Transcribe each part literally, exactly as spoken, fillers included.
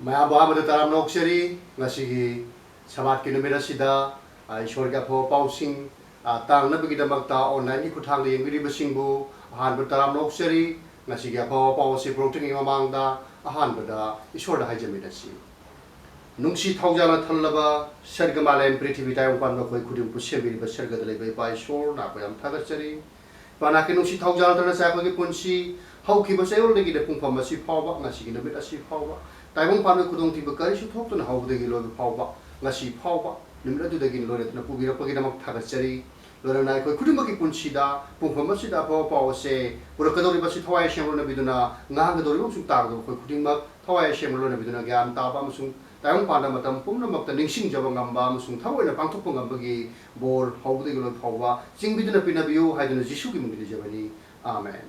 ꯃꯌꯥꯝꯕꯨ ꯑꯍꯥꯟꯕꯗ ꯇꯔꯥꯝꯅ ꯑꯣꯛꯆꯔꯤ꯫ ꯉꯁꯤꯒꯤ ꯁꯕꯥꯠꯀꯤ ꯅꯨꯃꯤꯠ ꯑꯁꯤꯗ, ꯑ, ꯏꯁꯣꯔꯒꯤ ꯑꯐꯕ ꯄꯥꯎꯁꯤꯡ, ꯑ, ꯇꯥꯡꯅꯕꯒꯤꯗꯃꯛꯇ online-ꯒꯤ ꯈꯨꯠꯊꯥꯡꯗ ꯌꯦꯡꯕꯤꯔꯤꯕꯁꯤꯡꯕꯨ ꯑꯍꯥꯟꯕ ꯇꯔꯥꯝꯅ ꯑꯣꯛꯆꯔꯤ꯫ ꯉꯁꯤꯒꯤ ꯑꯐꯕ ꯄꯥꯎ ꯑꯁꯤ ꯄꯨꯔꯛꯇ꯭ꯔꯤꯉꯩ ꯃꯃꯥꯡꯗ ꯑꯍꯥꯟꯕꯗ ꯏꯁꯣꯔꯗ ꯍꯥꯏꯖꯃꯤꯟꯅꯁꯤ꯫ ꯅꯨꯡꯁꯤ ꯊꯧꯖꯥꯜꯅ ꯊꯜꯂꯕ ꯁꯔꯒ ꯃꯥꯂꯦꯝ ꯄ꯭ꯔꯤꯊꯤꯕꯤ ꯇꯥꯏꯕꯪ ꯄꯥꯟꯕ ꯑꯩꯈꯣꯏ ꯈꯨꯗꯤꯡꯄꯨ ꯁꯦꯝꯕꯤꯔꯤꯕ ꯁꯔꯒꯗ ꯂꯩꯕ ꯏꯄꯥ ꯏꯁꯣꯔ, ꯅꯥꯄ ꯌꯥꯝ ꯊꯥꯒꯠꯆꯔꯤ꯫ ꯏꯄꯥ ꯅꯥꯀꯤ ꯅꯨꯡꯁꯤ ꯊꯧꯖꯥꯜ ꯅꯠꯇꯅ ꯉꯁꯥꯏ ꯑꯩꯈꯣꯏꯒꯤ ꯄꯨꯟꯁꯤ ꯍꯧꯈꯤꯕ ꯆꯌꯣꯜꯗꯒꯤꯅ ꯄꯨꯡꯐꯝ ꯑꯁꯤ ꯐꯥꯎꯕ, ꯉꯁꯤꯒꯤ ꯅꯨꯃꯤꯠ ꯑꯁꯤ ꯐꯥꯎꯕ, ꯇꯥꯏꯕꯪ ꯄꯥꯟꯕ ꯈꯨꯗꯣꯡꯊꯤꯕ ꯀꯔꯤꯁꯨ ꯊꯣꯛꯇꯅ ꯍꯧꯕꯗꯒꯤ ꯂꯣꯏꯕ ꯐꯥꯎꯕ, ꯉꯁꯤ ꯐꯥꯎꯕ, ꯅꯨꯃꯤꯠ ꯑꯗꯨꯗꯒꯤ ꯂꯣꯏꯅꯗꯨꯅ ꯄꯨꯕꯤꯔꯛꯄꯒꯤꯗꯃꯛ ꯊꯥꯒꯠꯆꯔꯤ꯫ ꯂꯣꯏꯅꯅ ꯑꯩꯈꯣꯏ ꯈꯨꯗꯤꯡꯃꯛꯀꯤ ꯄꯨꯟꯁꯤꯗ ꯄꯨꯡꯐꯝ ꯑꯁꯤꯗ ꯑꯐꯕ ꯄꯥꯎ ꯑꯁꯦ ꯄꯨꯔꯛꯀꯗꯧꯔꯤꯕ ꯑꯁꯤ ꯊꯋꯥꯏ ꯑꯁꯦꯡꯕ ꯂꯣꯏꯅꯕꯤꯗꯨꯅ, ꯉꯥꯡꯒꯗꯧꯔꯤꯕ ꯑꯃꯁꯨꯡ ꯇꯥꯒꯗꯧꯔꯤꯕ ꯑꯩꯈꯣꯏ ꯈꯨꯗꯤꯡꯃꯛ ꯊꯋꯥꯏ ꯑꯁꯦꯡꯕ ꯂꯣꯏꯅꯕꯤꯗꯨꯅ ꯒ꯭ꯌꯥꯟ ꯇꯥꯕ ꯑꯃꯁꯨꯡ ꯇꯥꯏꯕꯪ ꯄꯥꯟꯕ ꯃꯇꯝ ꯄꯨꯝꯅꯃꯛꯇ ꯅꯤꯡꯁꯤꯡꯖꯕ ꯉꯝꯕ ꯑꯃꯁꯨꯡ ꯊꯃꯣꯏꯅ ꯄꯥꯡꯊꯣꯛꯄ ꯉꯝꯕꯒꯤ ꯕꯣꯔ ꯍꯧꯕꯗꯒꯤ ꯂꯣꯏ ꯐꯥꯎꯕ ꯆꯤꯡꯕꯤꯗꯨꯅ ꯄꯤꯅꯕꯤꯌꯨ ꯍꯥꯏꯗꯨꯅ ꯖꯤꯁꯨꯒꯤ ꯃꯤꯡꯗ ꯅꯤꯖꯕꯅꯤ꯫ ꯑꯥꯃꯦꯟ꯫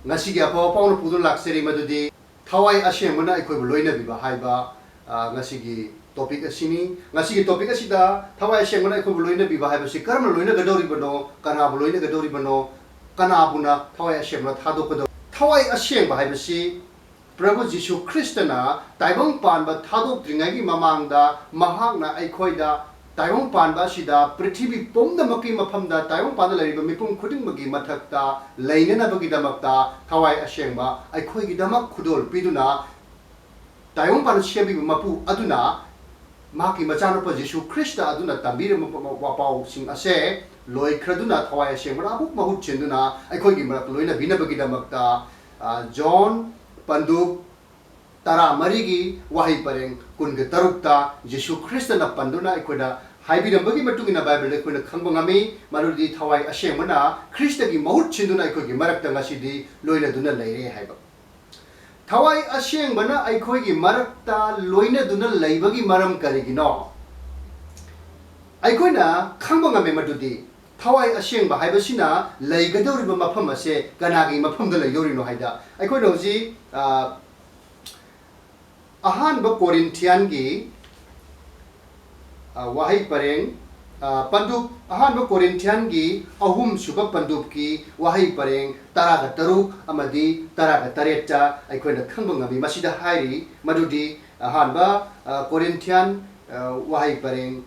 ꯉꯁꯤꯒꯤ ꯑꯐꯕ ꯄꯥꯎꯅ ꯄꯨꯗꯨꯅ ꯂꯥꯛꯆꯔꯤ, ꯃꯗꯨꯗꯤ ꯊꯋꯥꯏ ꯑꯁꯦꯡꯕꯅ ꯑꯩꯈꯣꯏꯕꯨ ꯂꯣꯏꯅꯕꯤꯕ ꯍꯥꯏꯕ, ꯑ, ꯉꯁꯤꯒꯤ topic ꯑꯁꯤꯅꯤ꯫ ꯉꯁꯤꯒꯤ topic ꯑꯁꯤꯗ ꯊꯋꯥꯏ ꯑꯁꯦꯡꯕꯅ ꯑꯩꯈꯣꯏꯕꯨ ꯂꯣꯏꯅꯕꯤꯕ ꯍꯥꯏꯕꯁꯤ ꯀꯔꯝꯅ ꯂꯣꯏꯅꯒꯗꯧꯔꯤꯕꯅꯣ, ꯀꯅꯥꯕꯨ ꯂꯣꯏꯅꯒꯗꯧꯔꯤꯕꯅꯣ, ꯀꯅꯥꯕꯨꯅ ꯊꯋꯥꯏ ꯑꯁꯦꯡꯕꯅ ꯊꯥꯗꯣꯛꯀꯗꯧ-, ꯊꯋꯥꯏ ꯑꯁꯦꯡꯕ ꯍꯥꯏꯕꯁꯤ ꯄ꯭ꯔꯚꯨ ꯖꯤꯁꯨ ꯈ꯭ꯔꯤꯁꯇꯅ ꯇꯥꯏꯕꯪ ꯄꯥꯟꯕ ꯊꯥꯗꯣꯛꯇ꯭ꯔꯤꯉꯩꯒꯤ ꯃꯃꯥꯡꯗ ꯃꯍꯥꯛꯅ ꯑꯩꯈꯣꯏꯗ ꯇꯥꯏꯕꯪ ꯄꯥꯟꯕ ꯑꯁꯤꯗ ꯄ꯭ꯔꯤꯊꯤꯕꯤ ꯄꯨꯝꯅꯃꯛꯀꯤ ꯃꯐꯝꯗ ꯇꯥꯏꯕꯪ ꯄꯥꯟꯕ ꯂꯩꯔꯤꯕ ꯃꯤꯄꯨꯝ ꯈꯨꯗꯤꯡꯃꯛꯀꯤ ꯃꯊꯛꯇ ꯂꯩꯅꯅꯕꯒꯤꯗꯃꯛꯇ ꯊꯋꯥꯏ ꯑꯁꯦꯡꯕ ꯑꯩꯈꯣꯏꯒꯤꯗꯃꯛ ꯈꯨꯗꯣꯜ ꯄꯤꯗꯨꯅ ꯇꯥꯏꯕꯪ ꯄꯥꯟꯕ ꯁꯦꯝꯕꯤꯕ ꯃꯄꯨ ꯑꯗꯨꯅ ꯃꯍꯥꯛꯀꯤ ꯃꯆꯥꯅꯨꯄꯥ ꯖꯤꯁꯨ ꯈ꯭ꯔꯤꯁꯇ ꯑꯗꯨꯅ ꯇꯝꯕꯤꯔꯝꯕ ꯋꯥꯄꯥꯎꯁꯤꯡ ꯑꯁꯦ ꯂꯣꯏꯈ꯭ꯔꯗꯨꯅ ꯊꯋꯥꯏ ꯑꯁꯦꯡꯕꯅ ꯑꯃꯨꯛ ꯃꯍꯨꯠ ꯁꯤꯟꯗꯨꯅ ꯑꯩꯈꯣꯏꯒꯤ ꯃꯔꯛꯇ ꯂꯣꯏꯅꯕꯤꯅꯕꯒꯤꯗꯃꯛꯇ, ꯑ, ꯖꯣꯟ ꯄꯟꯗꯨꯞ ꯇꯔꯥꯃꯔꯤꯒꯤ ꯋꯥꯍꯩ ꯄꯔꯦꯡ ꯀꯨꯟꯒ ꯇꯔꯨꯛꯇ ꯖꯤꯁꯨ ꯈ꯭ꯔꯤꯁꯇꯅ ꯄꯟꯗꯨꯅ ꯑꯩꯈꯣꯏꯗ ꯍꯥꯏꯕꯤꯔꯝꯕꯒꯤ ꯃꯇꯨꯡ ꯏꯟꯅ ꯕꯥꯏꯕꯜꯗ ꯑꯩꯈꯣꯏꯅ ꯈꯪꯕ ꯉꯝꯃꯤ, ꯃꯗꯨꯗꯤ ꯊꯋꯥꯏ ꯑꯁꯦꯡꯕꯅ ꯈ꯭ꯔꯤꯁꯇꯒꯤ ꯃꯍꯨꯠ ꯁꯤꯟꯗꯨꯅ ꯑꯩꯈꯣꯏꯒꯤ ꯃꯔꯛꯇ ꯉꯁꯤꯗꯤ ꯂꯣꯏꯅꯗꯨꯅ ꯂꯩꯔꯦ ꯍꯥꯏꯕ꯫ ꯊꯋꯥꯏ ꯑꯁꯦꯡꯕꯅ ꯑꯩꯈꯣꯏꯒꯤ ꯃꯔꯛꯇ ꯂꯣꯏꯅꯗꯨꯅ ꯂꯩꯕꯒꯤ ꯃꯔꯝ ꯀꯔꯤꯒꯤꯅꯣ? ꯑꯩꯈꯣꯏꯅ ꯈꯪꯕ ꯉꯝꯃꯤ ꯃꯗꯨꯗꯤ ꯊꯋꯥꯏ ꯑꯁꯦꯡꯕ ꯍꯥꯏꯕꯁꯤꯅ ꯂꯩꯒꯗꯧꯔꯤꯕ ꯃꯐꯝ ꯑꯁꯦ ꯀꯅꯥꯒꯤ ꯃꯐꯝꯗ ꯂꯩꯗꯧꯔꯤꯅꯣ ꯍꯥꯏꯗ, ꯑꯩꯈꯣꯏꯅ ꯍꯧꯖꯤꯛ, ꯑ, ꯑꯍꯥꯟꯕ ꯀꯣꯔꯤꯟꯊꯤꯌꯥꯟꯒꯤ, ꯑ, ꯋꯥꯍꯩ ꯄꯔꯦꯡ ꯄꯟꯗꯨꯞ ꯑꯍꯥꯟꯕ ꯀꯣꯔꯤꯟꯊꯤꯌꯥꯟꯒꯤ ꯑꯍꯨꯝꯁꯨꯕ ꯄꯟꯗꯨꯞꯀꯤ ꯋꯥꯍꯩ ꯄꯔꯦꯡ ꯇꯔꯥꯒ ꯇꯔꯨꯛ ꯑꯃꯗꯤ ꯇꯔꯥꯒ ꯇꯔꯦꯠꯇ ꯑꯩꯈꯣꯏꯅ ꯈꯪꯕ ꯉꯝꯃꯤ꯫ ꯃꯁꯤꯗ ꯍꯥꯏꯔꯤ ꯃꯗꯨꯗꯤ ꯑꯍꯥꯟꯕ ꯀꯣꯔꯤꯟꯊꯤꯌꯥꯟ ꯋꯥꯍꯩ ꯄꯔꯦꯡ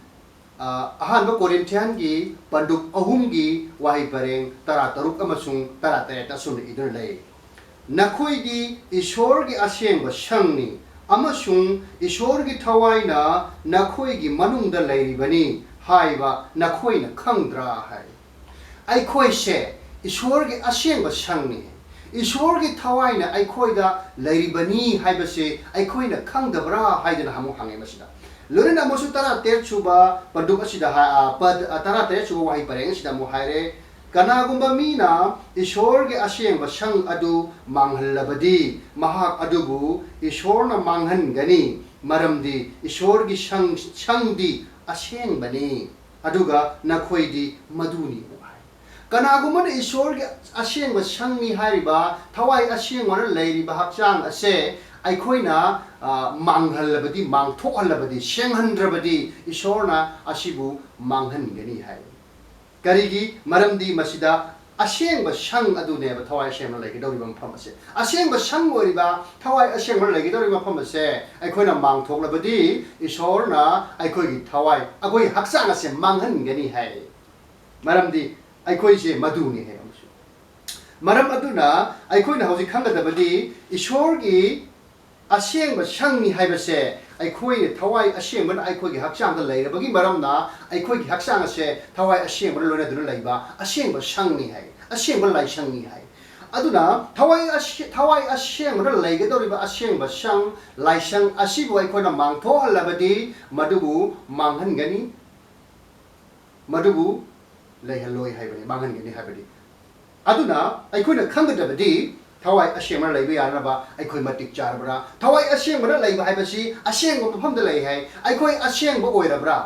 ꯑꯍꯥꯟꯕ ꯀꯣꯔꯤꯟꯊꯤꯌꯥꯟꯒꯤ ꯄꯟꯗꯨꯞ ꯑꯍꯨꯝꯒꯤ ꯋꯥꯍꯩ ꯄꯔꯦꯡ ꯇꯔꯥ ꯇꯔꯨꯛ ꯑꯃꯁꯨꯡ ꯇꯔꯥ ꯇꯔꯦꯠꯇ ꯑꯁꯨꯝꯅ ꯏꯗꯨꯅ ꯂꯩ, ꯅꯈꯣꯏꯗꯤ ꯏꯁꯣꯔꯒꯤ ꯑꯁꯦꯡꯕ ꯁꯪꯅꯤ ꯑꯃꯁꯨꯡ ꯏꯁꯣꯔꯒꯤ ꯊꯋꯥꯏꯅ ꯅꯈꯣꯏꯒꯤ ꯃꯅꯨꯡꯗ ꯂꯩꯔꯤꯕꯅꯤ ꯍꯥꯏꯕ ꯅꯈꯣꯏꯅ ꯈꯪꯗ꯭ꯔꯥ ꯍꯥꯏ꯫ ꯑꯩꯈꯣꯏꯁꯦ ꯏꯁꯣꯔꯒꯤ ꯑꯁꯦꯡꯕ ꯁꯪꯅꯤ꯫ ꯏꯁꯣꯔꯒꯤ ꯊꯋꯥꯏꯅ ꯑꯩꯈꯣꯏꯗ ꯂꯩꯔꯤꯕꯅꯤ ꯍꯥꯏꯕꯁꯦ ꯑꯩꯈꯣꯏꯅ ꯈꯪꯗꯕ꯭ꯔꯥ ꯍꯥꯏꯗꯅ ꯑꯃꯨꯛ ꯍꯪꯉꯦ ꯃꯁꯤꯗ꯫ ꯂꯣꯏꯅꯅ ꯑꯃꯨꯛꯁꯨ ꯇꯔꯥ ꯇꯔꯦꯠ ꯁꯨꯕ ꯄꯟꯗꯨꯞ ꯑꯁꯤꯗ ꯍꯥꯏ-, ꯑ, ꯄꯗ, ꯑ, ꯇꯔꯥ ꯇꯔꯦꯠ ꯁꯨꯕ ꯋꯥꯍꯩ ꯄꯔꯦꯡ ꯑꯁꯤꯗ ꯑꯃꯨꯛ ꯍꯥꯏꯔꯦ, ꯀꯅꯥꯒꯨꯝꯕ ꯃꯤꯅ ꯏꯁꯣꯔꯒꯤ ꯑꯁꯦꯡꯕ ꯁꯪ ꯑꯗꯨ ꯃꯥꯡꯍꯜꯂꯕꯗꯤ ꯃꯍꯥꯛ ꯑꯗꯨꯕꯨ ꯏꯁꯣꯔꯅ ꯃꯥꯡꯍꯟꯒꯅꯤ, ꯃꯔꯝꯗꯤ ꯏꯁꯣꯔꯒꯤ ꯁꯪ-, ꯁꯪꯗꯤ ꯑꯁꯦꯡꯕꯅꯤ, ꯑꯗꯨꯒ ꯅꯈꯣꯏꯗꯤ ꯃꯗꯨꯅꯤ꯫ ꯀꯅꯥꯒꯨꯝꯕꯅ ꯏꯁꯣꯔꯒꯤ ꯑꯁꯦꯡꯕ ꯁꯪꯅꯤ ꯍꯥꯏꯔꯤꯕ ꯊꯋꯥꯏ ꯑꯁꯦꯡꯕꯅ ꯂꯩꯔꯤꯕ ꯍꯛꯆꯥꯡ ꯑꯁꯦ ꯑꯩꯈꯣꯏꯅ, ꯑ, ꯃꯥꯡꯍꯜꯂꯕꯗꯤ, ꯃꯥꯡꯊꯣꯛꯍꯜꯂꯕꯗꯤ, ꯁꯦꯡꯍꯟꯗ꯭ꯔꯕꯗꯤ ꯏꯁꯣꯔꯅ ꯑꯁꯤꯕꯨ ꯃꯥꯡꯍꯟꯒꯅꯤ ꯍꯥꯏ꯫ ꯀꯔꯤꯒꯤ? ꯃꯔꯝꯗꯤ ꯃꯁꯤꯗ ꯑꯁꯦꯡꯕ ꯁꯪ ꯑꯗꯨꯅꯦꯕ ꯊꯋꯥꯏ ꯑꯁꯦꯡꯕ ꯂꯩꯒꯗꯧꯔꯤꯕ ꯃꯐꯝ ꯑꯁꯦ꯫ ꯑꯁꯦꯡꯕ ꯁꯪ ꯑꯣꯏꯔꯤꯕ ꯊꯋꯥꯏ ꯑꯁꯦꯡꯕ ꯂꯩꯒꯗꯧꯔꯤꯕ ꯃꯐꯝ ꯑꯁꯦ ꯑꯩꯈꯣꯏꯅ ꯃꯥꯡꯊꯣꯛꯂꯕꯗꯤ ꯏꯁꯣꯔꯅ ꯑꯩꯈꯣꯏꯒꯤ ꯊꯋꯥꯏ, ꯑꯩꯈꯣꯏꯒꯤ ꯍꯛꯆꯥꯡ ꯑꯁꯦ ꯃꯥꯡꯍꯟꯒꯅꯤ ꯍꯥꯏ꯫ ꯃꯔꯝꯗꯤ ꯑꯩꯈꯣꯏꯁꯦ ꯃꯗꯨꯅꯤ ꯍꯥꯏꯕ ꯑꯃꯁꯨ꯫ ꯃꯔꯝ ꯑꯗꯨꯅ ꯑꯩꯈꯣꯏꯅ ꯍꯧꯖꯤꯛ ꯈꯪꯒꯗꯕꯗꯤ ꯏꯁꯣꯔꯒꯤ ꯑꯁꯦꯡꯕ ꯁꯪꯅꯤ ꯍꯥꯏꯕꯁꯦ ꯑꯩꯈꯣꯏꯅ ꯊꯋꯥꯏ ꯑꯁꯦꯡꯕꯅ ꯑꯩꯈꯣꯏꯒꯤ ꯍꯛꯆꯥꯡꯗ ꯂꯩꯔꯕꯒꯤ ꯃꯔꯝꯅ ꯑꯩꯈꯣꯏꯒꯤ ꯍꯛꯆꯥꯡ ꯑꯁꯦ ꯊꯋꯥꯏ ꯑꯁꯦꯡꯕꯅ ꯂꯣꯏꯅꯗꯨꯅ ꯂꯩꯕ ꯑꯁꯦꯡꯕ ꯁꯪꯅꯤ ꯍꯥꯏ, ꯑꯁꯦꯡꯕ ꯂꯥꯏꯁꯪꯅꯤ ꯍꯥꯏ꯫ ꯑꯗꯨꯅ ꯊꯋꯥꯏ ꯑꯁꯦ-, ꯊꯋꯥꯏ ꯑꯁꯦꯡꯕꯅ ꯂꯩꯒꯗꯧꯔꯤꯕ ꯑꯁꯦꯡꯕ ꯁꯪ, ꯂꯥꯏꯁꯪ ꯑꯁꯤꯕꯨ ꯑꯩꯈꯣꯏꯅ ꯃꯥꯡꯊꯣꯛꯍꯜꯂꯕꯗꯤ ꯃꯗꯨꯕꯨ ꯃꯥꯡꯍꯟꯒꯅꯤ꯫ ꯃꯗꯨꯕꯨ ꯂꯩꯍꯜꯂꯣꯏ ꯍꯥꯏꯕꯅꯤ, ꯃꯥꯡꯍꯟꯒꯅꯤ ꯍꯥꯏꯕꯅꯤ꯫ ꯑꯗꯨꯅ ꯑꯩꯈꯣꯏꯅ ꯈꯪꯒꯗꯕꯗꯤ ꯊꯋꯥꯏ ꯑꯁꯦꯡꯕꯅ ꯂꯩꯕ ꯌꯥꯅꯕ ꯑꯩꯈꯣꯏ ꯃꯇꯤꯛ ꯆꯥꯔꯕ꯭ꯔꯥ? ꯊꯋꯥꯏ ꯑꯁꯦꯡꯕꯅ ꯂꯩꯕ ꯍꯥꯏꯕꯁꯤ ꯑꯁꯦꯡꯕ ꯃꯐꯝꯗ ꯂꯩ ꯍꯥꯏ꯫ ꯑꯩꯈꯣꯏ ꯑꯁꯦꯡꯕ ꯑꯣꯏꯔꯕ꯭ꯔꯥ?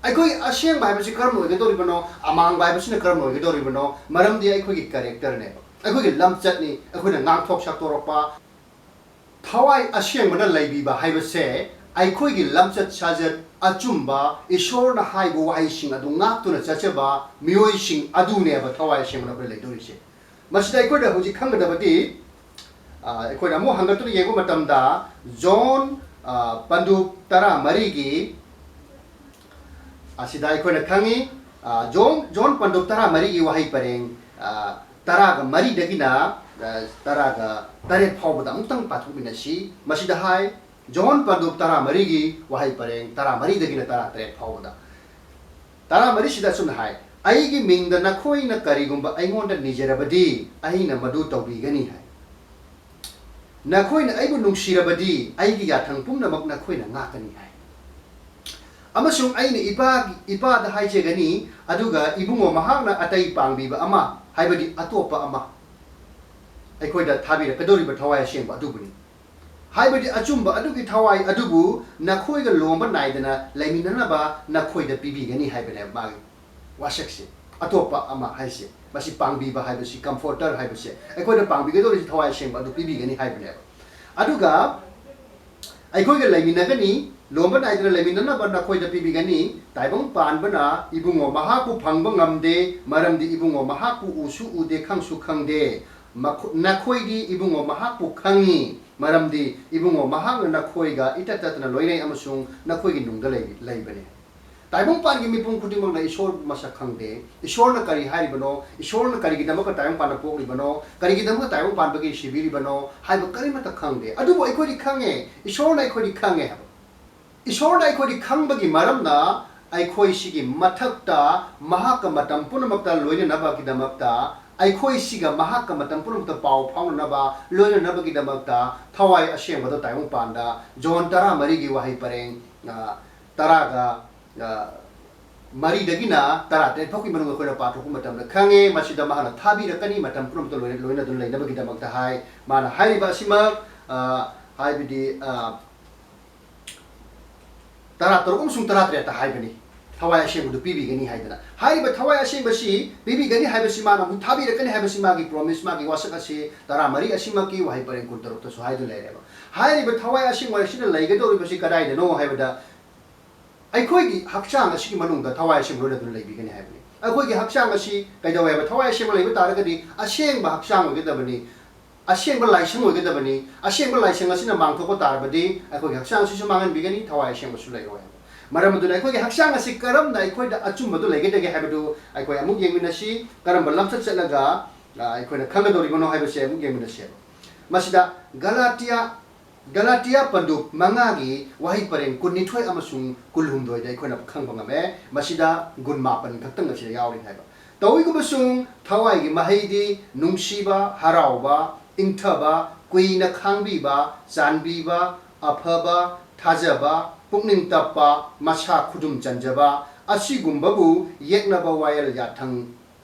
ꯑꯩꯈꯣꯏ ꯑꯁꯦꯡꯕ ꯍꯥꯏꯕꯁꯤ ꯀꯔꯝꯅ ꯑꯣꯏꯒꯗꯧꯔꯤꯕꯅꯣ? ꯑꯃꯥꯡꯕ ꯍꯥꯏꯕꯁꯤꯅ ꯀꯔꯝꯅ ꯑꯣꯏꯒꯗꯧꯔꯤꯕꯅꯣ? ꯃꯔꯝꯗꯤ ꯑꯩꯈꯣꯏꯒꯤ ꯀꯦꯔꯦꯛꯇꯔꯅꯦꯕ, ꯑꯩꯈꯣꯏꯒꯤ ꯂꯝꯆꯠꯅꯤ, ꯑꯩꯈꯣꯏꯅ ꯉꯥꯡꯊꯣꯛ ꯁꯛꯇꯣꯔꯛꯄ꯫ ꯊꯋꯥꯏ ꯑꯁꯦꯡꯕꯅ ꯂꯩꯕꯤꯕ ꯍꯥꯏꯕꯁꯦ ꯑꯩꯈꯣꯏꯒꯤ ꯂꯝꯆꯠ ꯁꯥꯖꯠ ꯑꯆꯨꯝꯕ, ꯏꯁꯣꯔꯅ ꯍꯥꯏꯕ ꯋꯥꯍꯩꯁꯤꯡ ꯑꯗꯨ ꯉꯥꯛꯇꯨꯅ ꯆꯠꯆꯕ ꯃꯤꯑꯣꯏꯁꯤꯡ ꯑꯗꯨꯅꯦꯕ ꯊꯋꯥꯏ ꯑꯁꯦꯡꯕꯅ ꯑꯩꯈꯣꯏ ꯂꯩꯗꯣꯔꯤꯁꯦ꯫ ꯃꯁꯤꯗ ꯑꯩꯈꯣꯏꯅ ꯍꯧꯖꯤꯛ ꯈꯪꯒꯗꯕꯗꯤ, ꯑ, ꯑꯩꯈꯣꯏꯅ ꯑꯃꯨꯛ ꯍꯟꯒꯠꯇꯨꯅ ꯌꯦꯡꯕ ꯃꯇꯝꯗ, ꯖꯣꯟ, ꯑ, ꯄꯟꯗꯨꯞ ꯇꯔꯥꯃꯔꯤꯒꯤ ꯑꯁꯤꯗ ꯑꯩꯈꯣꯏꯅ ꯈꯪꯉꯤ, ꯑ, ꯖꯣꯟ, ꯖꯣꯟ ꯄꯟꯗꯨꯞ ꯇꯔꯥꯃꯔꯤꯒꯤ ꯋꯥꯍꯩ ꯄꯔꯦꯡ, ꯑ, ꯇꯔꯥꯒ ꯃꯔꯤꯗꯒꯤꯅ, ꯑ, ꯇꯔꯥꯒ ꯇꯔꯦꯠ ꯐꯥꯎꯕꯗ ꯑꯃꯨꯛꯇꯪ ꯄꯥꯊꯣꯛꯃꯤꯟꯅꯁꯤ꯫ ꯃꯁꯤꯗ ꯍꯥꯏ, ꯖꯣꯟ ꯄꯟꯗꯨꯞ ꯇꯔꯥꯃꯔꯤꯒꯤ ꯋꯥꯍꯩ ꯄꯔꯦꯡ ꯇꯔꯥꯃꯔꯤꯗꯒꯤꯅ ꯇꯔꯥꯇꯔꯦꯠ ꯐꯥꯎꯕꯗ꯫ ꯇꯔꯥꯃꯔꯤꯁꯤꯗ ꯑꯁꯨꯝꯅ ꯍꯥꯏ, "ꯑꯩꯒꯤ ꯃꯤꯡꯗ ꯅꯈꯣꯏꯅ ꯀꯔꯤꯒꯨꯝꯕ ꯑꯩꯉꯣꯟꯗ ꯅꯤꯖꯔꯕꯗꯤ, ꯑꯩꯅ ꯃꯗꯨ ꯇꯧꯕꯤꯒꯅꯤ" ꯍꯥꯏ꯫ "ꯅꯈꯣꯏꯅ ꯑꯩꯕꯨ ꯅꯨꯡꯁꯤꯔꯕꯗꯤ, ꯑꯩꯒꯤ ꯌꯥꯊꯪ ꯄꯨꯝꯅꯃꯛ ꯅꯈꯣꯏꯅ ꯉꯥꯛꯀꯅꯤ" ꯍꯥꯏ꯫ "ꯑꯃꯁꯨꯡ ꯑꯩꯅ ꯏꯄꯥꯒꯤ, ꯏꯄꯥꯗ ꯍꯥꯏꯖꯒꯅꯤ, ꯑꯗꯨꯒ ꯏꯕꯨꯡꯉꯣ ꯃꯍꯥꯛꯅ ꯑꯇꯩ ꯄꯥꯡꯕꯤꯕ ꯑꯃ, ꯍꯥꯏꯕꯗꯤ ꯑꯇꯣꯞꯄ ꯑꯃ, ꯑꯩꯈꯣꯏꯗ ꯊꯥꯕꯤꯔꯛꯀꯗꯧꯔꯤꯕ ꯊꯋꯥꯏ ꯑꯁꯦꯡꯕ ꯑꯗꯨꯕꯨꯅꯤ꯫ ꯍꯥꯏꯕꯗꯤ ꯑꯆꯨꯝꯕ ꯑꯗꯨꯒꯤ ꯊꯋꯥꯏ ꯑꯗꯨꯕꯨ ꯅꯈꯣꯏꯒ ꯂꯣꯝꯕ ꯅꯥꯏꯗꯅ ꯂꯩꯃꯤꯟꯅꯅꯕ ꯅꯈꯣꯏꯗ ꯄꯤꯕꯤꯒꯅꯤ" ꯍꯥꯏꯕꯅꯦꯕ ꯃꯥꯒꯤ ꯋꯥꯁꯛꯁꯦ꯫ ꯑꯇꯣꯞꯄ ꯑꯃ ꯍꯥꯏꯁꯦ, ꯃꯁꯤ ꯄꯥꯡꯕꯤꯕ ꯍꯥꯏꯕꯁꯤ, ꯀꯝꯐꯣꯔꯇꯔ ꯍꯥꯏꯕꯁꯦ, ꯑꯩꯈꯣꯏꯗ ꯄꯥꯡꯕꯤꯒꯗꯧꯔꯤꯁꯤ ꯊꯋꯥꯏ ꯑꯁꯦꯡꯕ ꯑꯗꯨ ꯄꯤꯕꯤꯒꯅꯤ ꯍꯥꯏꯕꯅꯦꯕ꯫ ꯑꯗꯨꯒ ꯑꯩꯈꯣꯏꯒ ꯂꯩꯃꯤꯟꯅꯒꯅꯤ, ꯂꯣꯝꯕ ꯅꯥꯏꯗꯅ ꯂꯩꯃꯤꯟꯅꯅꯕ ꯅꯈꯣꯏꯗ ꯄꯤꯕꯤꯒꯅꯤ꯫ ꯇꯥꯏꯕꯪ ꯄꯥꯟꯕꯅ ꯏꯕꯨꯡꯉꯣ ꯃꯍꯥꯛꯄꯨ ꯐꯪꯕ ꯉꯝꯗꯦ, ꯃꯔꯝꯗꯤ ꯏꯕꯨꯡꯉꯣ ꯃꯍꯥꯛꯄꯨ ꯎꯁꯨ ꯎꯗꯦ, ꯈꯪꯁꯨ ꯈꯪꯗꯦ꯫ ꯃꯈꯣ-, ꯅꯈꯣꯏꯗꯤ ꯏꯕꯨꯡꯉꯣ ꯃꯍꯥꯛꯄꯨ ꯈꯪꯉꯤ, ꯃꯔꯝꯗꯤ ꯏꯕꯨꯡꯉꯣ ꯃꯍꯥꯛꯅ ꯅꯈꯣꯏꯒ ꯏꯇꯠ ꯇꯠꯇꯅ ꯂꯣꯏꯅꯩ ꯑꯃꯁꯨꯡ ꯅꯈꯣꯏꯒꯤ ꯅꯨꯡꯗ ꯂꯩ-, ꯂꯩꯕꯅꯤ꯫ ꯇꯥꯏꯕꯪꯄꯥꯟꯒꯤ ꯃꯤꯄꯨꯝ ꯈꯨꯗꯤꯡꯃꯛꯅ ꯏꯁꯣꯔꯕꯨ ꯃꯁꯛ ꯈꯪꯗꯦ꯫ ꯏꯁꯣꯔꯅ ꯀꯔꯤ ꯍꯥꯏꯔꯤꯕꯅꯣ? ꯏꯁꯣꯔꯅ ꯀꯔꯤꯒꯤꯗꯃꯛꯇ ꯇꯥꯏꯕꯪꯄꯥꯟꯗ ꯄꯣꯛꯂꯤꯕꯅꯣ? ꯀꯔꯤꯒꯤꯗꯃꯛꯇ ꯇꯥꯏꯕꯪꯄꯥꯟꯕꯒꯤ ꯁꯤꯕꯤꯔꯤꯕꯅꯣ? ꯍꯥꯏꯕ ꯀꯔꯤꯃꯠꯇ ꯈꯪꯗꯦ꯫ ꯑꯗꯨꯕꯨ ꯑꯩꯈꯣꯏꯗꯤ ꯈꯪꯉꯦ꯫ ꯏꯁꯣꯔꯅ ꯑꯩꯈꯣꯏꯗꯤ ꯈꯪꯉꯦ ꯍꯥꯏꯕ꯫ ꯏꯁꯣꯔꯅ ꯑꯩꯈꯣꯏꯗꯤ ꯈꯪꯕꯒꯤ ꯃꯔꯝꯅ ꯑꯩꯈꯣꯏ ꯁꯤꯒꯤ ꯃꯊꯛꯇ ꯃꯍꯥꯛꯀ ꯃꯇꯝ ꯄꯨꯝꯅꯃꯛꯇ ꯂꯣꯏꯅꯅꯕꯒꯤꯗꯃꯛꯇ, ꯑꯩꯈꯣꯏ ꯁꯤꯒ ꯃꯍꯥꯛꯀ ꯃꯇꯝ ꯄꯨꯝꯅꯃꯛꯇ ꯄꯥꯎ ꯐꯥꯎꯅꯅꯕ, ꯂꯣꯏꯅꯅꯕꯒꯤꯗꯃꯛꯇ ꯊꯋꯥꯏ ꯑꯁꯦꯡꯕꯗꯣ ꯇꯥꯏꯕꯪꯄꯥꯟꯗ ꯖꯣꯟ ꯇꯔꯥꯃꯔꯤꯒꯤ ꯋꯥꯍꯩ ꯄꯔꯦꯡ, ꯑ, ꯇꯔꯥꯒ, ꯑ, ꯃꯔꯤꯗꯒꯤꯅ ꯇꯔꯥꯇꯔꯦꯠ ꯐꯥꯎꯒꯤ ꯃꯅꯨꯡꯗ ꯑꯩꯈꯣꯏꯅ ꯄꯥꯊꯣꯛꯄ ꯃꯇꯝꯗ ꯈꯪꯉꯦ, ꯃꯁꯤꯗ ꯃꯍꯥꯛꯅ ꯊꯥꯕꯤꯔꯛꯀꯅꯤ, ꯃꯇꯝ ꯄꯨꯝꯅꯃꯛꯇ ꯂꯣꯏꯅ, ꯂꯣꯏꯅꯗꯨꯅ ꯂꯩꯅꯕꯒꯤꯗꯃꯛꯇ ꯍꯥꯏ꯫ ꯃꯥꯅ ꯍꯥꯏꯔꯤꯕ ꯑꯁꯤꯃꯛ, ꯑ, ꯍꯥꯏꯕꯗꯤ, ꯑ, ꯇꯔꯥꯇꯔꯨꯛ ꯑꯃꯁꯨꯡ ꯇꯔꯥꯇꯔꯦꯠꯇ ꯍꯥꯏꯕꯅꯤ꯫ ꯊꯋꯥꯏ ꯑꯁꯦꯡꯕꯗꯨ ꯄꯤꯕꯤꯒꯅꯤ ꯍꯥꯏꯗꯅ꯫ ꯍꯥꯏꯔꯤꯕ ꯊꯋꯥꯏ ꯑꯁꯦꯡꯕꯁꯤ ꯄꯤꯕꯤꯒꯅꯤ ꯍꯥꯏꯕꯁꯤ ꯃꯥꯅ ꯑꯃꯨꯛ ꯊꯥꯕꯤꯔꯛꯀꯅꯤ ꯍꯥꯏꯕꯁꯤ ꯃꯥꯒꯤ promise, ꯃꯥꯒꯤ ꯋꯥꯁꯛ ꯑꯁꯤ ꯇꯔꯥꯃꯔꯤ ꯑꯁꯤꯃꯛꯀꯤ ꯋꯥꯍꯩ ꯄꯔꯦꯡ ꯀꯨꯟꯇꯔꯨꯛꯇꯁꯨ ꯍꯥꯏꯗꯨꯅ ꯂꯩꯔꯦꯕ꯫ ꯍꯥꯏꯔꯤꯕ ꯊꯋꯥꯏ ꯑꯁꯦꯡꯕ ꯑꯁꯤꯅ ꯂꯩꯒꯗꯧꯔꯤꯕꯁꯤ ꯀꯗꯥꯏꯗꯅꯣ ꯍꯥꯏꯕꯗ, ꯑꯩꯈꯣꯏꯒꯤ ꯍꯛꯆꯥꯡ ꯑꯁꯤꯒꯤ ꯃꯅꯨꯡꯗ ꯊꯋꯥꯏ ꯑꯁꯦꯡꯕ ꯂꯣꯏꯅꯗꯨꯅ ꯂꯩꯕꯤꯒꯅꯤ ꯍꯥꯏꯕꯅꯤ꯫ ꯑꯩꯈꯣꯏꯒꯤ ꯍꯛꯆꯥꯡ ꯑꯁꯤ ꯀꯩꯗꯧꯋꯦ ꯍꯥꯏꯕ? ꯊꯋꯥꯏ ꯑꯁꯦꯡꯕ ꯂꯩꯕ ꯇꯥꯔꯒꯗꯤ ꯑꯁꯦꯡꯕ ꯍꯛꯆꯥꯡ ꯑꯣꯏꯒꯗꯕꯅꯤ, ꯑꯁꯦꯡꯕ ꯂꯥꯏꯁꯪ ꯑꯣꯏꯒꯗꯕꯅꯤ꯫ ꯑꯁꯦꯡꯕ ꯂꯥꯏꯁꯪ ꯑꯁꯤꯅ ꯃꯥꯡꯊꯣꯛꯄ ꯇꯥꯔꯕꯗꯤ ꯑꯩꯈꯣꯏꯒꯤ ꯍꯛꯆꯥꯡ ꯑꯁꯤꯁꯨ ꯃꯥꯡꯍꯟꯕꯤꯒꯅꯤ, ꯊꯋꯥꯏ ꯑꯁꯦꯡꯕꯁꯨ ꯂꯩꯔꯣꯏ ꯍꯥꯏꯕ꯫ ꯃꯔꯝ ꯑꯗꯨꯅ ꯑꯩꯈꯣꯏꯒꯤ ꯍꯛꯆꯥꯡ ꯑꯁꯤ ꯀꯔꯝꯅ ꯑꯩꯈꯣꯏꯗ ꯑꯆꯨꯝꯕꯗꯨ ꯂꯩꯒꯗꯒꯦ ꯍꯥꯏꯕꯗꯨ ꯑꯩꯈꯣꯏ ꯑꯃꯨꯛ ꯌꯦꯡꯃꯤꯟꯅꯁꯤ꯫ ꯀꯔꯝꯕ ꯂꯝꯆꯠ ꯆꯠꯂꯒ, ꯑ, ꯑꯩꯈꯣꯏꯅ ꯈꯪꯒꯗꯧꯔꯤꯕꯅꯣ ꯍꯥꯏꯕꯁꯦ ꯑꯃꯨꯛ ꯌꯦꯡꯃꯤꯟꯅꯁꯦꯕ꯫ ꯃꯁꯤꯗ ꯒꯂꯥꯇꯤꯌꯥ, ꯒꯂꯥꯇꯤꯌꯥ ꯄꯟꯗꯨꯞ ꯃꯉꯥꯒꯤ ꯋꯥꯍꯩ ꯄꯔꯦꯡ ꯀꯨꯟꯅꯤꯊꯣꯏ ꯑꯃꯁꯨꯡ ꯀꯨꯟꯍꯨꯝꯗꯣꯏꯗ ꯑꯩꯈꯣꯏꯅ ꯈꯪꯕ ꯉꯝꯃꯦ꯫ ꯃꯁꯤꯗ ꯒꯨꯟ ꯃꯥꯄꯟ ꯈꯛꯇꯪ ꯑꯁꯤꯗ ꯌꯥꯎꯔꯤ ꯍꯥꯏꯕ꯫ "ꯇꯧꯏꯒꯨꯝꯕꯁꯨꯡ ꯊꯋꯥꯏꯒꯤ ꯃꯍꯩꯗꯤ ꯅꯨꯡꯁꯤꯕ, ꯍꯔꯥꯎꯕ, ꯏꯪꯊꯕ, ꯀꯨꯏꯅ ꯈꯥꯡꯕꯤꯕ, ꯆꯥꯟꯕꯤꯕ, ꯑꯐꯕ, ꯊꯥꯖꯕ, ꯄꯨꯛꯅꯤꯡ ꯇꯞꯄ, ꯃꯁꯥ ꯈꯨꯗꯨꯝ ꯆꯟꯖꯕ, ꯑꯁꯤꯒꯨꯝꯕꯕꯨ ꯌꯦꯛꯅꯕ ꯋꯥꯌꯦꯜ ꯌꯥꯊꯪ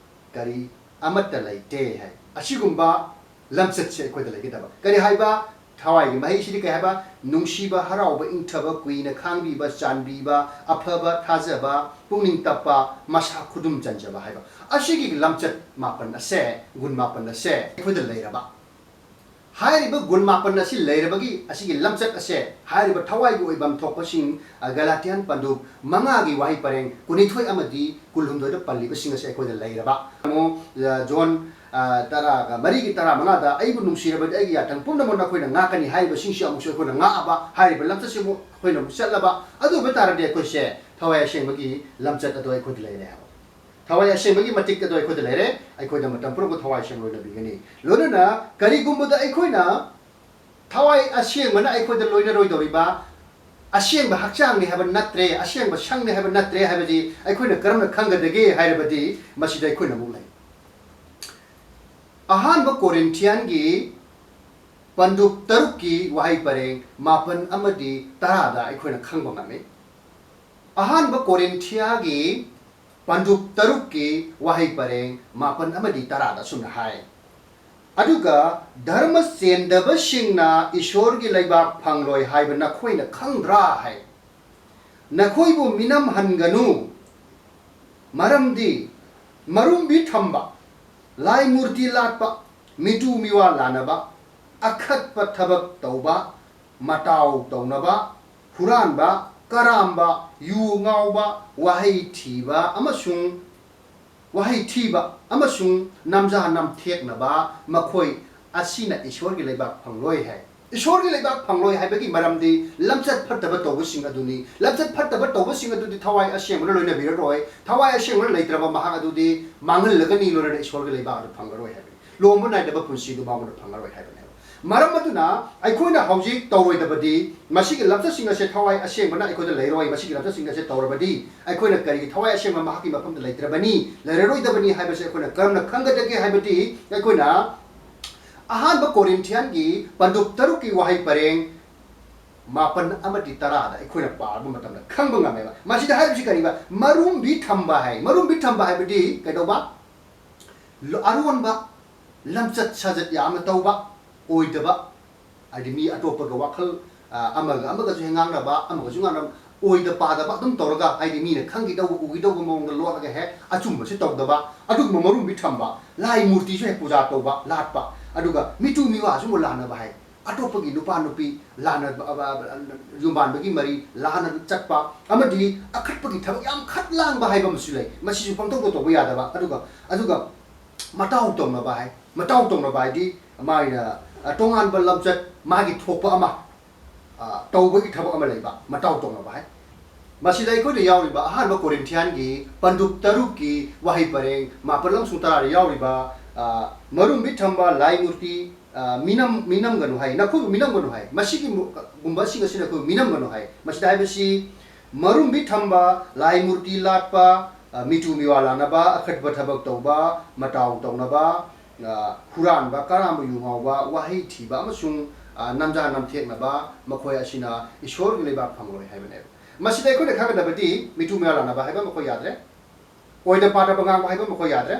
ꯀꯔꯤ ꯑꯃꯠꯇ ꯂꯩꯇꯦ" ꯍꯥꯏ꯫ ꯑꯁꯤꯒꯨꯝꯕ ꯂꯝꯆꯠꯁꯦ ꯑꯩꯈꯣꯏꯗ ꯂꯩꯒꯗꯕ꯫ ꯀꯔꯤ ꯍꯥꯏꯕ? ꯊꯋꯥꯏꯒꯤ ꯃꯍꯩꯁꯤꯗꯤ ꯀꯩ ꯍꯥꯏꯕ? ꯅꯨꯡꯁꯤꯕ, ꯍꯔꯥꯎꯕ, ꯏꯪꯊꯕ, ꯀꯨꯏꯅ ꯈꯥꯡꯕꯤꯕ, ꯆꯥꯟꯕꯤꯕ, ꯑꯐꯕ, ꯊꯥꯖꯕ, ꯄꯨꯛꯅꯤꯡ ꯇꯞꯄ, ꯃꯁꯥ ꯈꯨꯗꯨꯝ ꯆꯟꯖꯕ ꯍꯥꯏꯕ꯫ ꯑꯁꯤꯒꯤ ꯂꯝꯆꯠ ꯃꯥꯄꯟ ꯑꯁꯦ, ꯒꯨꯟ ꯃꯥꯄꯟ ꯑꯁꯦ ꯑꯩꯈꯣꯏꯗ ꯂꯩꯔꯕ, ꯍꯥꯏꯔꯤꯕ ꯒꯨꯟ ꯃꯥꯄꯟ ꯑꯁꯤ ꯂꯩꯔꯕꯒꯤ, ꯑꯁꯤꯒꯤ ꯂꯝꯆꯠ ꯑꯁꯦ, ꯍꯥꯏꯔꯤꯕ ꯊꯋꯥꯏꯒꯤ ꯑꯣꯏꯐꯝ ꯊꯣꯛꯄꯁꯤꯡ, ꯑ, ꯒꯂꯥꯇꯤꯌꯥꯟ ꯄꯟꯗꯨꯞ ꯃꯉꯥꯒꯤ ꯋꯥꯍꯩ ꯄꯔꯦꯡ ꯀꯨꯟꯅꯤꯊꯣꯏ ꯑꯃꯗꯤ ꯀꯨꯟꯍꯨꯝꯗꯣꯏꯗ ꯄꯜꯂꯤꯕꯁꯤꯡ ꯑꯁꯦ ꯑꯩꯈꯣꯏꯗ ꯂꯩꯔꯕ꯫ ꯑꯃꯨꯛ, ꯑ, ꯖꯣꯟ, ꯑ, ꯇꯔꯥꯒ ꯃꯔꯤꯒꯤ ꯇꯔꯥꯃꯉꯥꯗ, "ꯑꯩꯕꯨ ꯅꯨꯡꯁꯤꯔꯕꯗꯤ ꯑꯩꯒꯤ ꯌꯥꯊꯪ ꯄꯨꯝꯅꯃꯛ ꯅꯈꯣꯏꯅ ꯉꯥꯛꯀꯅꯤ" ꯍꯥꯏꯔꯤꯕꯁꯤꯡꯁꯤ ꯑꯃꯨꯛꯁꯨ ꯑꯩꯈꯣꯏꯅ ꯉꯥꯛꯑꯕ, ꯍꯥꯏꯔꯤꯕ ꯂꯝꯆꯠꯁꯤꯕꯨ ꯑꯩꯈꯣꯏꯅ ꯑꯃꯨꯛ ꯆꯠꯂꯕ꯫ ꯑꯗꯨ ꯑꯣꯏꯕ ꯇꯥꯔꯗꯤ ꯑꯩꯈꯣꯏꯁꯦ ꯊꯋꯥꯏ ꯑꯁꯦꯡꯕꯒꯤ ꯂꯝꯆꯠ ꯑꯗꯣ ꯑꯩꯈꯣꯏꯗ ꯂꯩꯔꯦ ꯍꯥꯏꯕ꯫ ꯊꯋꯥꯏ ꯑꯁꯦꯡꯕꯒꯤ ꯃꯇꯤꯛ ꯑꯗꯣ ꯑꯩꯈꯣꯏꯗ ꯂꯩꯔꯦ꯫ ꯑꯩꯈꯣꯏꯗ ꯃꯇꯝ ꯄꯨꯝꯅꯃꯛꯇ ꯊꯋꯥꯏ ꯑꯁꯦꯡꯕ ꯂꯣꯏꯅꯕꯤꯒꯅꯤ꯫ ꯂꯣꯏꯅꯅ ꯀꯔꯤꯒꯨꯝꯕꯗ ꯑꯩꯈꯣꯏꯅ ꯊꯋꯥꯏ ꯑꯁꯦꯡꯕꯅ ꯑꯩꯈꯣꯏꯗ ꯂꯣꯏꯅꯔꯣꯏꯗꯧꯔꯤꯕ, ꯑꯁꯦꯡꯕ ꯍꯛꯆꯥꯡꯅꯤ ꯍꯥꯏꯕ ꯅꯠꯇ꯭ꯔꯦ, ꯑꯁꯦꯡꯕ ꯁꯪꯅꯤ ꯍꯥꯏꯕ ꯅꯠꯇ꯭ꯔꯦ ꯍꯥꯏꯕꯁꯤ ꯑꯩꯈꯣꯏꯅ ꯀꯔꯝꯅ ꯈꯪꯒꯗꯒꯦ ꯍꯥꯏꯔꯕꯗꯤ, ꯃꯁꯤꯗ ꯑꯩꯈꯣꯏꯅ ꯑꯃꯨꯛ ꯂꯩ꯫ ꯑꯍꯥꯟꯕ ꯀꯣꯔꯤꯟꯊꯤꯌꯥꯟꯒꯤ ꯄꯟꯗꯨꯞ ꯇꯔꯨꯛꯀꯤ ꯋꯥꯍꯩ ꯄꯔꯦꯡ ꯃꯥꯄꯟ ꯑꯃꯗꯤ ꯇꯔꯥꯗ ꯑꯩꯈꯣꯏꯅ ꯈꯪꯕ ꯉꯝꯃꯤ꯫ ꯑꯍꯥꯟꯕ ꯀꯣꯔꯤꯟꯊꯤꯌꯥꯒꯤ ꯄꯟꯗꯨꯞ ꯇꯔꯨꯛꯀꯤ ꯋꯥꯍꯩ ꯄꯔꯦꯡ ꯃꯥꯄꯟ ꯑꯃꯗꯤ ꯇꯔꯥꯗ ꯑꯁꯨꯝꯅ ꯍꯥꯏ, "ꯑꯗꯨꯒ ꯙꯔꯃ ꯆꯦꯟꯗꯕꯁꯤꯡꯅ ꯏꯁꯣꯔꯒꯤ ꯂꯩꯕꯥꯛ ꯐꯪꯂꯣꯏ ꯍꯥꯏꯕ ꯅꯈꯣꯏꯅ ꯈꯪꯗ꯭ꯔꯥ?" ꯍꯥꯏ꯫ "ꯅꯈꯣꯏꯕꯨ ꯃꯤꯅꯝꯍꯟꯒꯅꯨ, ꯃꯔꯝꯗꯤ ꯃꯔꯨꯝꯕꯤ ꯊꯝꯕ, ꯂꯥꯏ ꯃꯨꯔꯇꯤ ꯂꯥꯠꯄ, ꯃꯤꯇꯨ ꯃꯤꯋꯥ ꯂꯥꯟꯅꯕ, ꯑꯈꯠꯄ ꯊꯕꯛ ꯇꯧꯕ, ꯃꯇꯥꯎ ꯇꯧꯅꯕ, ꯍꯨꯔꯥꯟꯕ, ꯀꯔꯥꯝꯕ, ꯌꯨ ꯉꯥꯎꯕ, ꯋꯥꯍꯩ ꯊꯤꯕ ꯑꯃꯁꯨꯡ ꯋꯥꯍꯩ ꯊꯤꯕ ꯑꯃꯁꯨꯡ ꯅꯝꯖꯥ ꯅꯝꯊꯦꯛꯅꯕ, ꯃꯈꯣꯏ ꯑꯁꯤꯅ ꯏꯁꯣꯔꯒꯤ ꯂꯩꯕꯥꯛ ꯐꯪꯂꯣꯏ ꯍꯥꯏ꯫ ꯏꯁꯣꯔꯒꯤ ꯂꯩꯕꯥꯛ ꯐꯪꯂꯣꯏ ꯍꯥꯏꯕꯒꯤ ꯃꯔꯝꯗꯤ ꯂꯝꯆꯠ ꯐꯠꯇꯕ ꯇꯧꯕꯁꯤꯡ ꯑꯗꯨꯅꯤ꯫ ꯂꯝꯆꯠ ꯐꯠꯇꯕ ꯇꯧꯕꯁꯤꯡ ꯑꯗꯨꯗꯤ ꯊꯋꯥꯏ ꯑꯁꯦꯡꯕꯅ ꯂꯣꯏꯅꯕꯤꯔꯔꯣꯏ꯫ ꯊꯋꯥꯏ ꯑꯁꯦꯡꯕꯅ ꯂꯩꯇ꯭ꯔꯕ ꯃꯍꯥꯛ ꯑꯗꯨꯗꯤ ꯃꯥꯡꯍꯜꯂꯒꯅꯤ, ꯂꯣꯏꯅꯅ ꯏꯁꯣꯔꯒꯤ ꯂꯩꯕꯥꯛ ꯑꯗꯨ ꯐꯪꯂꯔꯣꯏ ꯍꯥꯏꯕꯅꯤ꯫ ꯂꯨꯍꯣꯡꯕ ꯅꯥꯏꯗꯕ ꯄꯨꯟꯁꯤꯗꯨ ꯃꯉꯣꯟꯗ ꯐꯪꯂꯔꯣꯏ ꯍꯥꯏꯕꯅꯦꯕ꯫ ꯃꯔꯝ ꯑꯗꯨꯅ ꯑꯩꯈꯣꯏꯅ ꯍꯧꯖꯤꯛ ꯇꯧꯔꯣꯏꯗꯕꯗꯤ, ꯃꯁꯤꯒꯤ ꯂꯝꯆꯠꯁꯤꯡ ꯑꯁꯦ ꯊꯋꯥꯏ ꯑꯁꯦꯡꯕꯅ ꯑꯩꯈꯣꯏꯗ ꯂꯩꯔꯣꯏ꯫ ꯃꯁꯤꯒꯤ ꯂꯝꯆꯠꯁꯤꯡ ꯑꯁꯦ ꯇꯧꯔꯕꯗꯤ ꯑꯩꯈꯣꯏꯅ ꯀꯔꯤꯒꯤ ꯊꯋꯥꯏ ꯑꯁꯦꯡꯕ ꯃꯍꯥꯛꯀꯤ ꯃꯐꯝꯗ ꯂꯩꯇ꯭ꯔꯕꯅꯤ, ꯂꯩꯔꯔꯣꯏꯗꯕꯅꯤ ꯍꯥꯏꯕꯁꯦ ꯑꯩꯈꯣꯏꯅ ꯀꯔꯝꯅ ꯈꯪꯒꯗꯒꯦ ꯍꯥꯏꯕꯗꯤ, ꯑꯩꯈꯣꯏꯅ ꯑꯍꯥꯟꯕ ꯀꯣꯔꯤꯟꯊꯤꯌꯟꯒꯤ ꯄꯟꯗꯨꯞ ꯇꯔꯨꯛꯀꯤ ꯋꯥꯍꯩ ꯄꯔꯦꯡ ꯃꯥꯄꯟ ꯑꯃꯗꯤ ꯇꯔꯥꯗ ꯑꯩꯈꯣꯏꯅ ꯄꯥꯕ ꯃꯇꯝꯗ ꯈꯪꯕ ꯉꯝꯃꯦꯕ꯫ ꯃꯁꯤꯗ ꯍꯥꯏꯔꯤꯕꯁꯤ ꯀꯔꯤꯕ? ꯃꯔꯨꯝꯕꯤ ꯊꯝꯕ ꯍꯥꯏ꯫ ꯃꯔꯨꯝꯕꯤ ꯊꯝꯕ ꯍꯥꯏꯕꯗꯤ ꯀꯩꯗꯧꯕ? ꯂ-, ꯑꯔꯣꯟꯕ ꯂꯝꯆꯠ ꯁꯥꯖꯠ ꯌꯥꯝꯅ ꯇꯧꯕ, ꯑꯣꯏꯗꯕ, ꯍꯥꯏꯗꯤ ꯃꯤ ꯑꯇꯣꯞꯄꯒ ꯋꯥꯈꯜ, ꯑ, ꯑꯃꯒ ꯑꯃꯒꯁꯨ ꯍꯦꯛ ꯉꯥꯡꯅꯕ, ꯑꯃꯒꯁꯨ ꯉꯥꯡꯅꯕ, ꯑꯣꯏꯗ ꯄꯥꯗꯕ ꯑꯗꯨꯝ ꯇꯧꯔꯒ, ꯍꯥꯏꯗꯤ ꯃꯤꯅ ꯈꯪꯈꯤꯗꯧꯕ ꯎꯈꯤꯗꯧꯕ ꯃꯑꯣꯡꯗ ꯂꯣꯠꯂꯒ ꯍꯦꯛ ꯑꯆꯨꯝꯕꯁꯤ ꯇꯧꯗꯕ, ꯑꯗꯨꯒꯨꯝꯕ ꯃꯔꯨꯝꯕꯤ ꯊꯝꯕ, ꯂꯥꯏ ꯃꯨꯔꯇꯤꯁꯨ ꯍꯦꯛ ꯄꯨꯖꯥ ꯇꯧꯕ, ꯂꯥꯠꯄ, ꯑꯗꯨꯒ ꯃꯤꯇꯨ ꯃꯤꯋꯥꯁꯨ ꯑꯃꯨꯛ ꯂꯥꯟꯅꯕ ꯍꯥꯏ꯫ ꯑꯇꯣꯞꯄꯒꯤ ꯅꯨꯄꯥ ꯅꯨꯄꯤ ꯂꯥꯟꯅ, ꯑ, ꯑ, ꯌꯨꯝꯕꯥꯟꯕꯒꯤ ꯃꯔꯤ ꯂꯥꯟꯅ ꯆꯠꯄ, ꯑꯃꯗꯤ ꯑꯈꯠꯄꯒꯤ ꯊꯕꯛ ꯌꯥꯝ ꯈꯠ ꯂꯥꯡꯕ ꯍꯥꯏꯕ ꯑꯃꯁꯨ ꯂꯩ꯫ ꯃꯁꯤꯁꯨ ꯄꯪꯇꯧꯗ ꯇꯧꯕ ꯌꯥꯗꯕ꯫ ꯑꯗꯨꯒ, ꯑꯗꯨꯒ ꯃꯇꯥꯎ ꯇꯧꯅꯕ ꯍꯥꯏ꯫ ꯃꯇꯥꯎ ꯇꯧꯅꯕ ꯍꯥꯏꯗꯤ ꯃꯥꯒꯤꯅ, ꯑ, ꯇꯣꯉꯥꯟꯕ ꯂꯝꯆꯠ ꯃꯥꯒꯤ ꯊꯣꯛꯄ ꯑꯃ, ꯑ, ꯇꯧꯕꯒꯤ ꯊꯕꯛ ꯑꯃ ꯂꯩꯕ, ꯃꯇꯥꯎ ꯇꯧꯅꯕ ꯍꯥꯏ꯫ ꯃꯁꯤꯗ ꯑꯩꯈꯣꯏꯅ ꯌꯥꯎꯔꯤꯕ ꯑꯍꯥꯟꯕ ꯀꯣꯔꯤꯟꯊꯤꯌꯥꯟꯒꯤ ꯄꯟꯗꯨꯞ ꯇꯔꯨꯛꯀꯤ ꯋꯥꯍꯩ ꯄꯔꯦꯡ ꯃꯥꯄꯜ ꯑꯃꯁꯨꯡ ꯇꯔꯥꯗ ꯌꯥꯎꯔꯤꯕ, ꯑ, ꯃꯔꯨꯝꯕꯤ ꯊꯝꯕ ꯂꯥꯏ ꯃꯨꯔꯇꯤ, ꯑ, ꯃꯤꯅꯝ, ꯃꯤꯅꯝꯒꯅꯨ ꯍꯥꯏ, ꯅꯈꯣꯏꯕꯨ ꯃꯤꯅꯝꯒꯅꯨ ꯍꯥꯏ, ꯃꯁꯤꯒꯤ ꯃꯨ-, ꯒꯨꯝꯕꯁꯤꯡ ꯑꯁꯤ ꯅꯈꯣꯏꯕꯨ ꯃꯤꯅꯝꯒꯅꯨ ꯍꯥꯏ꯫ ꯃꯁꯤꯗ ꯍꯥꯏꯕꯁꯤ ꯃꯔꯨꯝꯕꯤ ꯊꯝꯕ, ꯂꯥꯏ ꯃꯨꯔꯇꯤ ꯂꯥꯠꯄ, ꯑ, ꯃꯤꯇꯨ ꯃꯤꯋꯥ ꯂꯥꯟꯅꯕ, ꯑꯈꯠꯄ ꯊꯕꯛ ꯇꯧꯕ, ꯃꯇꯥꯎ ꯇꯧꯅꯕ, ꯑ, ꯍꯨꯔꯥꯟꯕ, ꯀꯔꯥꯝꯕ, ꯌꯨ ꯉꯥꯎꯕ, ꯋꯥꯍꯩ ꯊꯤꯕ ꯑꯃꯁꯨꯡ, ꯑ, ꯅꯝꯖꯥ ꯅꯝꯊꯦꯛꯅꯕ, ꯃꯈꯣꯏ ꯑꯁꯤꯅ ꯏꯁꯣꯔꯒꯤ ꯂꯩꯕꯥꯛ ꯐꯪꯂꯣꯏ ꯍꯥꯏꯕꯅꯦꯕ꯫ ꯃꯁꯤꯗ ꯑꯩꯈꯣꯏꯅ ꯈꯪꯒꯗꯕꯗꯤ ꯃꯤꯇꯨ ꯃꯤꯋꯥ ꯂꯥꯟꯅꯕ ꯍꯥꯏꯕ ꯃꯈꯣꯏ ꯌꯥꯗ꯭ꯔꯦ꯫ ꯑꯣꯏꯗ ꯄꯥꯗꯕ ꯉꯥꯡꯕ ꯍꯥꯏꯕ ꯃꯈꯣꯏ ꯌꯥꯗ꯭ꯔꯦ꯫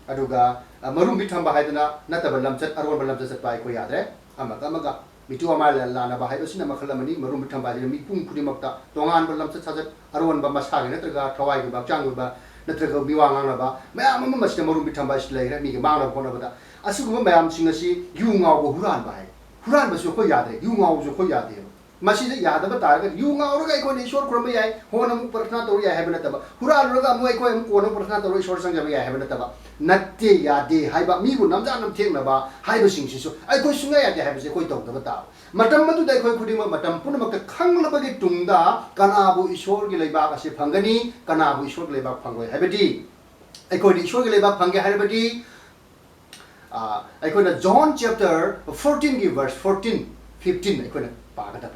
ꯑꯗꯨꯒ, ꯑ, ꯃꯔꯨꯝꯕꯤ ꯊꯝꯕ ꯍꯥꯏꯗꯅ ꯅꯠꯇꯕ ꯂꯝꯆꯠ, ꯑꯔꯣꯟꯕ ꯂꯝꯆꯠ ꯆꯠꯄ ꯑꯩꯈꯣꯏ ꯌꯥꯗ꯭ꯔꯦ꯫ ꯑꯃꯒ ꯑꯃꯒ ꯃꯤꯇꯨ ꯃꯤꯋꯥ ꯂꯥꯟꯅꯕ ꯍꯥꯏꯕꯁꯤꯅ ꯃꯈꯜ ꯑꯃꯅꯤ꯫ ꯃꯔꯨꯝꯕꯤ ꯊꯝꯕ ꯍꯥꯏꯗꯅ ꯃꯤꯄꯨꯝ ꯈꯨꯗꯤꯡꯃꯛꯇ ꯇꯣꯉꯥꯟꯕ ꯂꯝꯆꯠ ꯁꯥꯖꯠ, ꯑꯔꯣꯟꯕ ꯃꯁꯥꯒꯤ ꯅꯠꯇ꯭ꯔꯒ ꯊꯋꯥꯏꯒꯤ ꯑꯣꯏꯕ, ꯍꯛꯆꯥꯡꯒꯤ ꯑꯣꯏꯕ ꯅꯠꯇ꯭ꯔꯒ ꯃꯤꯋꯥ ꯉꯥꯡꯅꯕ ꯃꯌꯥꯝ ꯑꯃ ꯃꯁꯤꯗ ꯃꯔꯨꯝ ꯄꯤꯊꯝꯕ ꯑꯁꯤ ꯂꯩꯈ꯭ꯔꯦ ꯃꯤꯒꯤ ꯃꯥꯡꯅꯕ ꯍꯣꯠꯅꯕꯗ꯫ ꯑꯁꯤꯒꯨꯝꯕ ꯃꯌꯥꯝꯁꯤꯡ ꯑꯁꯤ ꯌꯨ ꯉꯥꯎꯕ, ꯍꯨꯔꯥꯟꯕ ꯍꯥꯏ꯫ ꯍꯨꯔꯥꯟꯕꯁꯨ ꯑꯩꯈꯣꯏ ꯌꯥꯗ꯭ꯔꯦ, ꯌꯨ ꯉꯥꯎꯕꯁꯨ ꯑꯩꯈꯣꯏ ꯌꯥꯗꯦꯕ꯫ ꯃꯁꯤꯗ ꯌꯥꯗꯕ ꯇꯥꯔꯒꯗꯤ ꯌꯨ ꯉꯥꯎꯔꯒ ꯑꯩꯈꯣꯏꯅ ꯏꯁꯣꯔ ꯈꯨꯔꯨꯝꯕ ꯌꯥꯏ, ꯍꯣꯟꯅ ꯑꯃꯨꯛ ꯄ꯭ꯔꯊꯅꯥ ꯇꯧꯕ ꯌꯥꯏ ꯍꯥꯏꯕ ꯅꯠꯇꯕ, ꯍꯨꯔꯥꯜꯂꯨꯔꯒ ꯑꯃꯨꯛ ꯑꯩꯈꯣꯏ ꯑꯃꯨꯛ ꯀꯣꯟꯅ ꯄ꯭ꯔꯊꯅꯥ ꯇꯧꯔꯒ ꯏꯁꯣꯔ ꯆꯪꯖꯕ ꯌꯥꯏ ꯍꯥꯏꯕ ꯅꯠꯇꯕ, ꯅꯠꯇꯦ, ꯌꯥꯗꯦ ꯍꯥꯏꯕ, ꯃꯤꯕꯨ ꯅꯝꯖꯥ ꯅꯝꯊꯦꯛꯅꯕ ꯍꯥꯏꯕꯁꯤꯡꯁꯤꯁꯨ ꯑꯩꯈꯣꯏ ꯁꯨꯡꯌꯥ ꯌꯥꯗꯦ ꯍꯥꯏꯕꯁꯦ ꯑꯩꯈꯣꯏ ꯇꯧꯗꯕ ꯇꯥꯕ꯫ ꯃꯇꯝ ꯑꯗꯨꯗ ꯑꯩꯈꯣꯏ ꯈꯨꯗꯤꯡꯃꯛ ꯃꯇꯝ ꯄꯨꯝꯅꯃꯛꯇ ꯈꯪꯂꯕꯒꯤ ꯇꯨꯡꯗ ꯀꯅꯥꯕꯨ ꯏꯁꯣꯔꯒꯤ ꯂꯩꯕꯥꯛ ꯑꯁꯤ ꯐꯪꯒꯅꯤ, ꯀꯅꯥꯕꯨ ꯏꯁꯣꯔꯒꯤ ꯂꯩꯕꯥꯛ ꯐꯪꯂꯣꯏ ꯍꯥꯏꯕꯗꯤ, ꯑꯩꯈꯣꯏꯅ ꯏꯁꯣꯔꯒꯤ ꯂꯩꯕꯥꯛ ꯐꯪꯒꯦ ꯍꯥꯏꯔꯕꯗꯤ, ꯑ, ꯑꯩꯈꯣꯏꯅ John chapter fourteen ꯒꯤ verse fourteen, fifteen ꯑꯩꯈꯣꯏꯅ ꯄꯥꯒꯗꯕ꯫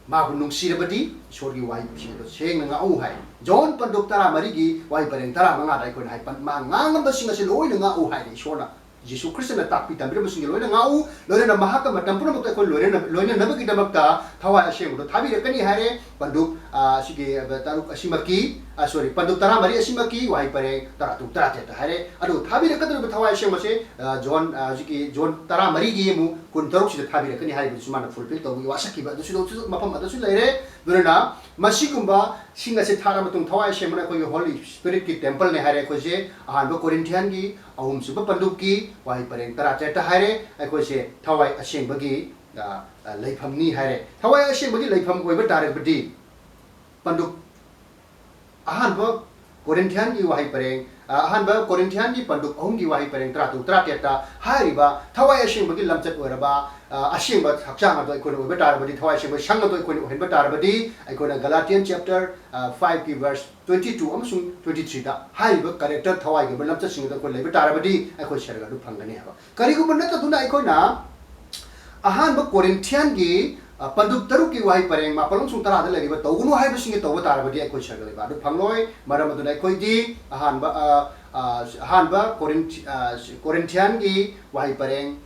ꯃꯥꯕꯨ ꯅꯨꯡꯁꯤꯔꯕꯗꯤ ꯏꯁꯣꯔꯒꯤ ꯋꯥꯍꯩꯁꯤꯡ ꯑꯗꯨ ꯁꯦꯡꯅ ꯉꯥꯛꯎ ꯍꯥꯏ꯫ ꯖꯣꯟ ꯄꯟꯗꯨꯞ ꯇꯔꯥꯃꯔꯤꯒꯤ ꯋꯥꯍꯩ ꯄꯔꯦꯡ ꯇꯔꯥꯃꯉꯥꯗ ꯑꯩꯈꯣꯏꯅ ꯍꯥꯏ, ꯃꯥ ꯉꯥꯡꯉꯝꯕꯁꯤꯡ ꯑꯁꯤ ꯂꯣꯏꯅ ꯉꯥꯛꯎ ꯍꯥꯏꯔꯦ ꯏꯁꯣꯔꯅ꯫ ꯖꯤꯁꯨ ꯈ꯭ꯔꯤꯁꯇꯅ ꯇꯥꯛꯄꯤ ꯇꯝꯕꯤꯔꯝꯕꯁꯤꯡꯒꯤ ꯂꯣꯏꯅ ꯉꯥꯛꯎ, ꯂꯣꯏꯅꯅ ꯃꯍꯥꯛꯀ ꯃꯇꯝ ꯄꯨꯝꯅꯃꯛꯇ ꯑꯩꯈꯣꯏ ꯂꯣꯏꯅꯅ-, ꯂꯣꯏꯅꯅꯕꯒꯤꯗꯃꯛꯇ ꯊꯋꯥꯏ ꯑꯁꯦꯡꯕꯗꯣ ꯊꯥꯕꯤꯔꯛꯀꯅꯤ ꯍꯥꯏꯔꯦ꯫ ꯄꯟꯗꯨꯞ, ꯑ, ꯑꯁꯤꯒꯤ, ꯑ, ꯇꯔꯨꯛ ꯑꯁꯤꯃꯛꯀꯤ, ꯑ, sorry, ꯄꯟꯗꯨꯞ ꯇꯔꯥꯃꯔꯤ ꯑꯁꯤꯃꯛꯀꯤ ꯋꯥꯍꯩ ꯄꯔꯦꯡ ꯇꯔꯥꯇꯔꯨꯛ, ꯇꯔꯥꯇꯔꯦꯠꯇ ꯍꯥꯏꯔꯦ꯫ ꯑꯗꯨ ꯊꯥꯕꯤꯔꯛꯀꯗꯧꯔꯤꯕ ꯊꯋꯥꯏ ꯑꯁꯦꯡꯕꯁꯦ, ꯑ, ꯖꯣꯟ, ꯑ, ꯍꯧꯖꯤꯛꯀꯤ ꯖꯣꯟ ꯇꯔꯥꯃꯔꯤꯒꯤ ꯑꯃꯨꯛ ꯀꯨꯟꯇꯔꯨꯛꯁꯤꯗ ꯊꯥꯕꯤꯔꯛꯀꯅꯤ ꯍꯥꯏꯔꯤꯕꯗꯨꯁꯨ ꯃꯥꯅ fulfill ꯇꯧꯕꯒꯤ ꯋꯥꯁꯛꯈꯤꯕ ꯑꯗꯨꯁꯨ ꯃꯐꯝ ꯑꯗꯨꯁꯨ ꯂꯩꯔꯦ꯫ ꯑꯗꯨꯅ ꯃꯁꯤꯒꯨꯝꯕꯁꯤꯡ ꯑꯁꯤ ꯊꯥꯔ ꯃꯇꯨꯡ ꯊꯋꯥꯏ ꯑꯁꯦꯡꯕꯅ ꯑꯩꯈꯣꯏꯒꯤ Holy Spirit ꯀꯤ temple ꯅꯦ ꯍꯥꯏꯔꯦ ꯑꯩꯈꯣꯏꯁꯦ꯫ ꯑꯍꯥꯟꯕ ꯀꯣꯔꯤꯟꯊꯤꯌꯟꯒꯤ ꯑꯍꯨꯝꯁꯨꯕ ꯄꯟꯗꯨꯞꯀꯤ ꯋꯥꯍꯩ ꯄꯔꯦꯡ ꯇꯔꯥꯇꯔꯦꯠꯇ ꯍꯥꯏꯔꯦ, ꯑꯩꯈꯣꯏꯁꯦ ꯊꯋꯥꯏ ꯑꯁꯦꯡꯕꯒꯤ, ꯑ, ꯑ, ꯂꯩꯐꯝꯅꯤ ꯍꯥꯏꯔꯦ꯫ ꯊꯋꯥꯏ ꯑꯁꯦꯡꯕꯒꯤ ꯂꯩꯐꯝ ꯑꯣꯏꯕ ꯇꯥꯔꯒꯗꯤ ꯄꯟꯗꯨꯞ ꯑꯍꯥꯟꯕ ꯀꯣꯔꯤꯟꯊꯤꯌꯟꯒꯤ ꯋꯥꯍꯩ ꯄꯔꯦꯡ, ꯑ, ꯑꯍꯥꯟꯕ ꯀꯣꯔꯤꯟꯊꯤꯌꯟꯒꯤ ꯄꯟꯗꯨꯞ ꯑꯍꯨꯝꯒꯤ ꯋꯥꯍꯩ ꯄꯔꯦꯡ ꯇꯔꯥꯇꯔꯨꯛ, ꯇꯔꯥꯇꯔꯦꯠꯇ ꯍꯥꯏꯔꯤꯕ ꯊꯋꯥꯏ ꯑꯁꯦꯡꯕꯒꯤ ꯂꯝꯆꯠ ꯑꯣꯏꯔꯕ, ꯑ, ꯑꯁꯦꯡꯕ ꯍꯛꯆꯥꯡ ꯑꯗꯣ ꯑꯩꯈꯣꯏꯅ ꯑꯣꯏꯕ ꯇꯥꯔꯕꯗꯤ, ꯊꯋꯥꯏ ꯑꯁꯦꯡꯕ ꯁꯪ ꯑꯗꯣ ꯑꯩꯈꯣꯏꯅ ꯑꯣꯏꯍꯟꯕ ꯇꯥꯔꯕꯗꯤ, ꯑꯩꯈꯣꯏꯅ Galatian chapter, ꯑ, five ꯀꯤ verse twenty two ꯑꯃꯁꯨꯡ twenty three ꯗ ꯍꯥꯏꯔꯤꯕ character, ꯊꯋꯥꯏꯒꯤ ꯑꯣꯏꯕ ꯂꯝꯆꯠꯁꯤꯡ ꯑꯗꯣ ꯑꯩꯈꯣꯏ ꯂꯩꯕ ꯇꯥꯔꯕꯗꯤ ꯑꯩꯈꯣꯏ ꯁꯔꯒ ꯑꯗꯨ ꯐꯪꯒꯅꯤ ꯍꯥꯏꯕ꯫ ꯀꯔꯤꯒꯨꯝꯕ ꯅꯠꯇꯗꯨꯅ ꯑꯩꯈꯣꯏꯅ ꯑꯍꯥꯟꯕ ꯀꯣꯔꯤꯟꯊꯤꯌꯟꯒꯤ, ꯑ, ꯄꯟꯗꯨꯞ ꯇꯔꯨꯛꯀꯤ ꯋꯥꯍꯩ ꯄꯔꯦꯡ ꯃꯥꯄꯜ ꯑꯃꯁꯨꯡ ꯇꯔꯥꯗ ꯂꯩꯔꯤꯕ "ꯇꯧꯒꯅꯨ" ꯍꯥꯏꯕꯁꯤꯡꯒꯤ ꯇꯧꯕ ꯇꯥꯔꯕꯗꯤ ꯑꯩꯈꯣꯏ ꯁꯔꯒ ꯂꯩꯕ ꯑꯗꯨ ꯐꯪꯂꯣꯏ꯫ ꯃꯔꯝ ꯑꯗꯨꯅ ꯑꯩꯈꯣꯏꯗꯤ ꯑꯍꯥꯟꯕ, ꯑ, ꯑ, ꯑꯍꯥꯟꯕ ꯀꯣꯔꯤꯟꯊꯤ-, ꯑ, ꯀꯣꯔꯤꯟꯊꯤꯌꯟꯒꯤ ꯋꯥꯍꯩ ꯄꯔꯦꯡ,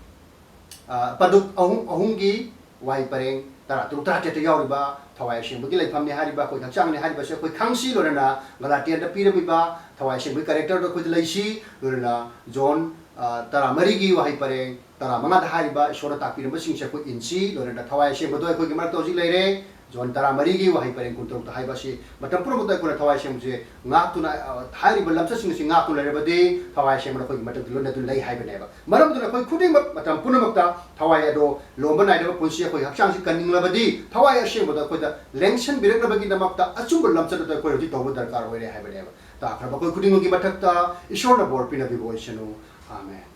ꯑ, ꯄꯟꯗꯨꯞ ꯑꯍꯨꯝ, ꯑꯍꯨꯝꯒꯤ ꯋꯥꯍꯩ ꯄꯔꯦꯡ ꯇꯔꯥꯇꯔꯨꯛ, ꯇꯔꯥꯇꯔꯦꯠꯇ ꯌꯥꯎꯔꯤꯕ ꯊꯋꯥꯏ ꯑꯁꯦꯡꯕꯒꯤ ꯂꯩꯐꯝꯅꯤ ꯍꯥꯏꯔꯤꯕ, ꯑꯩꯈꯣꯏ ꯍꯛꯆꯥꯡꯅꯤ ꯍꯥꯏꯔꯤꯕꯁꯦ ꯑꯩꯈꯣꯏ ꯈꯪꯁꯤ, ꯂꯣꯏꯅꯅ ꯒꯂꯥꯇꯤꯌꯟꯗ ꯄꯤꯔꯝꯃꯤꯕ ꯊꯋꯥꯏ ꯑꯁꯦꯡꯕꯒꯤ character ꯗꯣ ꯑꯩꯈꯣꯏꯗ ꯂꯩꯁꯤ, ꯂꯣꯏꯅꯅ ꯖꯣꯟ, ꯑ, ꯇꯔꯥꯃꯔꯤꯒꯤ ꯋꯥꯍꯩ ꯄꯔꯦꯡ ꯇꯔꯥꯃꯉꯥꯗ ꯍꯥꯏꯔꯤꯕ ꯏꯁꯣꯔꯅ ꯇꯥꯛꯄꯤꯔꯝꯕꯁꯤꯡꯁꯦ ꯑꯩꯈꯣꯏ ꯏꯟꯁꯤ, ꯂꯣꯏꯅꯅ ꯊꯋꯥꯏ ꯑꯁꯦꯡꯕꯗꯣ ꯑꯩꯈꯣꯏꯒꯤ ꯃꯔꯛꯇ ꯍꯧꯖꯤꯛ ꯂꯩꯔꯦ꯫ ꯖꯣꯟ ꯇꯔꯥꯃꯔꯤꯒꯤ ꯋꯥꯍꯩ ꯄꯔꯦꯡ ꯀꯨꯟꯇꯔꯨꯛꯇ ꯍꯥꯏꯕ ꯑꯁꯤ ꯃꯇꯝ ꯄꯨꯝꯅꯃꯛꯇ ꯑꯩꯈꯣꯏꯅ ꯊꯋꯥꯏ ꯑꯁꯦꯡꯕꯁꯦ ꯉꯥꯛꯇꯨꯅ, ꯑ, ꯍꯥꯏꯔꯤꯕ ꯂꯝꯆꯠꯁꯤꯡ ꯑꯁꯤ ꯉꯥꯛꯇꯨꯅ ꯂꯩꯔꯕꯗꯤ ꯊꯋꯥꯏ ꯑꯁꯦꯡꯕꯅ ꯑꯩꯈꯣꯏꯒꯤ ꯃꯊꯛꯇ ꯂꯣꯏꯅꯗꯨꯅ ꯂꯩ ꯍꯥꯏꯕꯅꯦꯕ꯫ ꯃꯔꯝ ꯑꯗꯨꯅ ꯑꯩꯈꯣꯏ ꯈꯨꯗꯤꯡꯃꯛ ꯃꯇꯝ ꯄꯨꯝꯅꯃꯛꯇ ꯊꯋꯥꯏ ꯑꯗꯣ ꯂꯣꯝꯕ ꯅꯥꯏꯗꯕ ꯄꯨꯟꯁꯤ ꯑꯩꯈꯣꯏ ꯍꯛꯆꯥꯡꯁꯤ ꯀꯟꯅꯤꯡꯂꯕꯗꯤ ꯊꯋꯥꯏ ꯑꯁꯦꯡꯕꯗ ꯑꯩꯈꯣꯏꯗ ꯂꯦꯡꯁꯟꯕꯤꯔꯛꯅꯕꯒꯤꯗꯃꯛꯇ ꯑꯆꯨꯝꯕ ꯂꯝꯆꯠ ꯑꯗꯨ ꯑꯩꯈꯣꯏ ꯍꯧꯖꯤꯛ ꯇꯧꯕ ꯗꯔꯀꯥꯔ ꯑꯣꯏꯔꯦ ꯍꯥꯏꯕꯅꯦꯕ꯫ ꯇꯥꯈ꯭ꯔꯕ ꯑꯩꯈꯣꯏ ꯈꯨꯗꯤꯡꯃꯛꯀꯤ ꯃꯊꯛꯇ ꯏꯁꯣꯔꯅ ꯕꯣꯔ ꯄꯤꯅꯕꯤꯕ ꯑꯣꯏꯁꯅꯨ꯫ ꯑꯥꯃꯦꯟ꯫